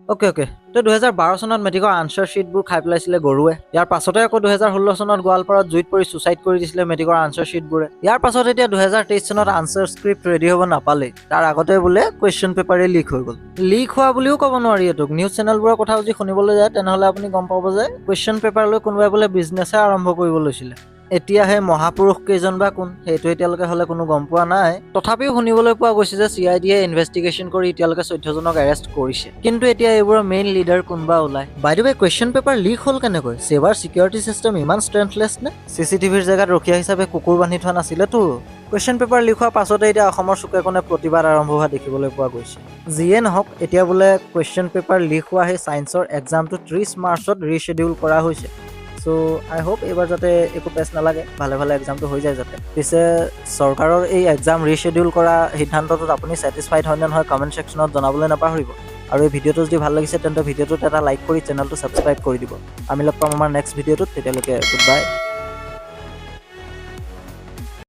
Okay, তো 2012 চনত মেট্ৰিকৰ আনচাৰ শ্বীটবোৰ খাই পেলাইছিলে গৰুৱে। ইয়াৰ পাছতে আকৌ 2016 চনত গোৱালপাৰাত জুইত পৰি ছুচাইড কৰি দিছিলে মেট্ৰিকৰ আনচাৰ শ্বীটবোৰে। ইয়াৰ পাছত এতিয়া 2023 চনত আনচাৰ স্ক্ৰিপ্ট ৰেডি হ'ব নাপালেই, তাৰ আগতে বোলে কুৱেশ্যন পেপাৰে লিক হৈ গ'ল। লিক হোৱা বুলিও ক'ব নোৱাৰি এইটোক। নিউজ চেনেলবোৰৰ কথা যদি শুনিবলৈ যায়, তেনেহ'লে আপুনি গম পাব যে কুৱেশ্যন পেপাৰ লৈ কোনোবাই বোলে বিজনেছে আৰম্ভ কৰিব লৈছিলে। এতিয়া সেই মহাপুৰুষ কেইজন বা কোন, সেইটো এতিয়ালৈকে হ'লে কোনো গম পোৱা নাই। তথাপিও শুনিবলৈ পোৱা গৈছে যে চি I ডিয়ে ইনভেষ্টিগেশ্যন কৰি এতিয়ালৈকে 14জনক এৰেষ্ট কৰিছে। কিন্তু এতিয়া এইবোৰৰ মেইন লিডাৰ কোনোবা ওলায়। বাই the way, question paper leak হ'ল কেনেকৈ? ছেবাৰ চিকিউৰিটি চিষ্টেম ইমান ষ্ট্ৰেংথলেছ নে? চি চি টিভিৰ জেগাত ৰখীয়া হিচাপে কুকুৰ বান্ধি থোৱা নাছিলেতো? কুৱেশ্যন পেপাৰ লিক হোৱাৰ পাছতে এতিয়া অসমৰ চুকে কোণে প্ৰতিবাদ আৰম্ভ হোৱা দেখিবলৈ পোৱা গৈছে। যিয়ে নহওক, এতিয়া বোলে কুৱেশ্যন পেপাৰ লিক হোৱা সেই ছায়েন্সৰ এক্সামটো 30 মাৰ্চত ৰিশ্বেডিউল কৰা হৈছে। চ' আই হোপ এইবাৰ যাতে একো পেচ নালাগে, ভালে ভালে এক্সামটো হৈ যায় যাতে। পিছে চৰকাৰৰ এই এক্সাম ৰিশ্বেডিউল কৰা সিদ্ধান্তটোত আপুনি ছেটিছফাইড হয় নে নহয়, কমেণ্ট ছেকশ্যনত জনাবলৈ নাপাহৰিব। আৰু এই ভিডিঅ'টো যদি ভাল লাগিছে, তেন্তে ভিডিঅ'টোত এটা লাইক কৰি চেনেলটো ছাবস্ক্ৰাইব কৰি দিব। আমি লগ পাম আমাৰ নেক্সট ভিডিঅ'টোত। তেতিয়ালৈকে গুড বাই।